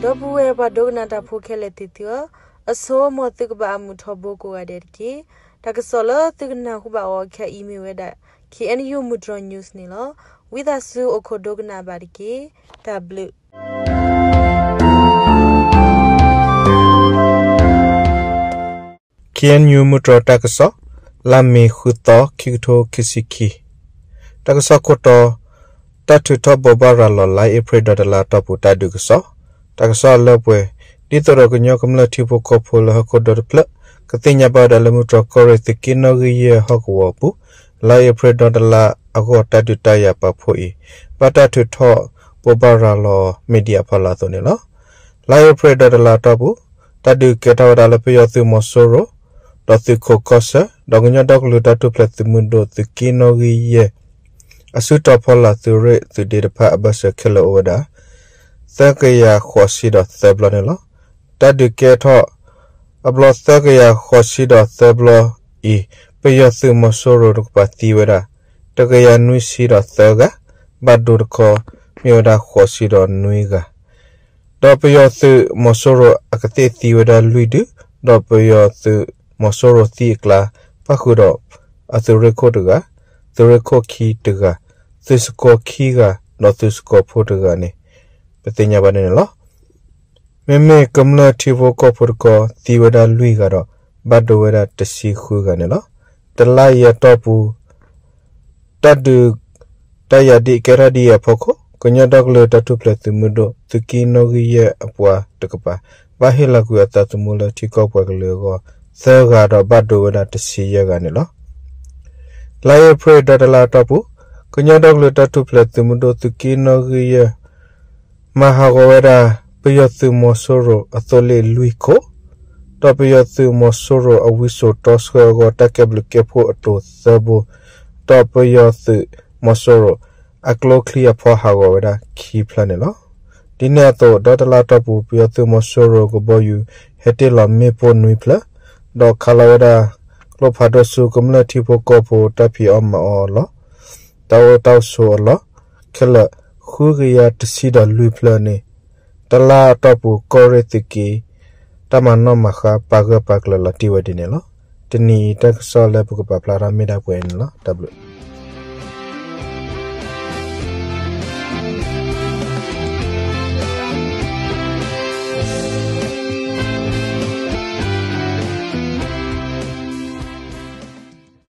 ဒီပုၢ်ဝဲၢ်ပှၤဒိကနၣ်တၢ်ဖိခဲလၢာ်သ့ၣ်သုဧၢ, အဆိ မ်သုကဘၣ်အမုာ်ထီဘိကိးဂၤဒဲးတက့ၢ်. တၢ်ကစီၣ်လၢသုကနၢ်ဟူဘၣ်အီၤခဲအံၤမ့ၢ်ဝဲဒၣ် K N U မုၢ်တြီၤ news န့ၣ်လီၤ. ဝံသးစူၤအိၣ်ခိးဒိကနၣ်ဘၣ်တက့ၢ်. တၢ်ဘျုး ခ့ၣ်အဲၣ်ယူၣ် မုၢ်တြီၤတၢ်ကစီၣ်, လါမ့ၤဃုသီ ခံကထိခံဆံခံ. တၢ်ကစီၣ်ခိၣ်တီ, တၢ်ထုးထီၣ်ဘိးဘၣ်ရၤလီၤ လါအ့ဖြ့ၣ်ဒီတလါအတီၢ်ပူၤတၢ်ဒုးကစီၣ်. တၢ်ကစီၣ်အလၢပှဲၤ, ဒ်သိးဒီးကညီကမျၢၢ်ထံဖိကီၢ်ဖိလၢဟီၣ်ခိၣ်ဒီတဖျၢၣ် ကသ့ၣ်ညါဘၣ်ဝဲဒၣ်လၢမုၢ်တြီၤကီၢ်ရ့ၣ်သုးက့နီၣ်ဂံၢ်ယဲၢ်ဟီၣ်ကဝီၤအပူၤ လါအ့ဖြ့ၣ်ဒီတလါအဂီၢ်တၢ်ဒုးတၢ်ယၤပာ်ဖှိၣ်အံၤ ဘၣ်တၢ်ထုးထီၣ်ဘိးဘၣ်ရၤလီၤ မ့ၢ်ဒ်အဖီလာ်အသိးန့ၣ်လီၤ. လါအ့ဖြ့ၣ်ဒီတလါအတီၢ်ပူၤ တၢ်ဒုးကဲထီၣ်ဝဲဒၣ်လၢပယီၤသုးမီၤစိရိၤ ဒီးသုးခိးကီၢ်ဆၢ ဒီးကညီဒီကလုာ်တၢ်ထူၣ်ဖျဲးသုးမုၢ်ဒိၣ်သုးက့နီၣ်ဂံၢ်ယဲၢ် အစုတီၤဖီလာ်သုးရ့ၣ်သုးဒ့တဖၣ်အဘၢၣ်စၢၤခဲလၢာ်အိၣ်ဝဲဒၣ် သၢကယၤဃိးဆံဒီးသၢဘျီန့ၣ်လီၤ. တၢ်ဒုးကဲထီၣ်အဘျီသၢကယၤဃိးဆံဒီးသၢဘျီအံၤ ပယီၤသုးမီၤစိရိၤတကပၤသံဝဲဒၣ် တကယၤနွံဆံဒီးသၢဂၤ, ဘၣ်ဒိတခီမ့ၢ်ဝဲဒၣ်ဃိးဆံဒီးနွံဂၤ ဒီးပယီၤသုးမီၤစိရိၤအကသ့ၣ်သံဝဲဒၣ်လွံၢ်ဒု, ဒီးပယီၤသုးမီၤစိရိၤသံအကျါ ပၣ်ဃုာ်ဒီးအသုးရ့ၣ်ခိၣ်တဂၤ, သုးရ့ၣ်ခိၣ်ခံတဂၤ, သုးစကီၤခံဂၤ, ဒီးသုးစကီၤဖိတဂၤန့ၣ် ပသ့ၣ်ညါဘၣ်န့ၣ်န့ၣ်လီၤ. မ့မ့ၢ်ကမျၢၢ်ထံဖိကီၢ်ဖိတခီ သံဝဲဒၣ်လွံၢ်ဂၤဒီး ဘၣ်ဒိဝဲဒၣ်တဆံဃုဂၤန့ၣ်လီၤ. တလါအံၤအတီၢ်ပူၤ တၢ်ဒုး တၢ်ယၤဒ်ကဲထီၣ်ဒ်အံၤအဖီခိၣ် ကညီဒီကလုာ်တၢ်ထူၣ်ဖျဲးသုးမုၢ်ဒိၣ် သုးက့နီၣ်ဂံၢ်ယဲၢ်အပှၤတကပၤ ဘၣ်ဟ့ၣ်လီၤကွံာ်အသးသမူလၢထံကီၢ်ပှၤကလုာ်အဂီၢ် သၢဂၤဒီးဘၣ်ဒိဝဲဒၣ်တဆံယဲၢ်ဂၤန့ၣ်လီၤ. လါအ့ဖြ့ၣ်ဒီတလါအတီၢ်ပူၤ ကညီဒီကလုာ်တၢ်ထူၣ်ဖျဲးသုးမုၢ်ဒိၣ်သုးက့နီၣ်ဂံၢ်ယဲၢ် မၤဟးဂီၤဝဲဒၣ် ပယီၤသုးမီၤစိရိၤအသိလ့ၣ်လွံၢ်ခိၣ်, ဒီးပယီၤသုးမီၤစိရိၤအဝံစိာ်တီဆှၢအဂီၢ်တၢ်ကဲဘျုးကဲဖှိၣ်အတိၤသၢဘိ, ဒီးပယီၤသုးမီၤစိရိၤအကျိချံအဖီဟးဂီၤဝဲဒၣ်ခံဖျၢၣ်န့ၣ်လီၤ. ဒ်န့ၣ်အသိး ဒီတလါအတီၢ်ပူၤ ပယီၤသုးမီၤစိရိၤကဘီယူၤ ဟဲတ့ၢ်လီၤမ့ၣ်ပိၢ်နွံဖျၢၣ်, ဒီးခးလီၤဝဲဒၣ် ကျိဖးဒိၣ်ဆူကမျၢၢ်ထံဖိကီၢ်ဖိတၢ်ဖံးအီၣ်မၤအီၣ်အလီၢ် တၢ်အိၣ်တၢ်ဆိးအလီၢ် ခဲလၢာ် ဃုကယၤတဆံဒီးလွံၢ်ဖျၢၣ်န့ၣ် တလါအတီၢ်ပူၤ ကီၢ်ရ့ၣ်သုးက့ တၢ်မၤနီၣ်မၤဃါပာ်ဂၢၢ်ပာ်ကျၢၤလီၤတံၢ်ဝဲဒ်န့ၣ်လီၤ. တနံၤအံၤတၢ်ကစီၣ်လၢပကပာ်ဖျါထီၣ်မ့ၢ်ဒၣ်ပှဲၤအံၤန့ၣ်လီၤ. တၢ်ဘျုး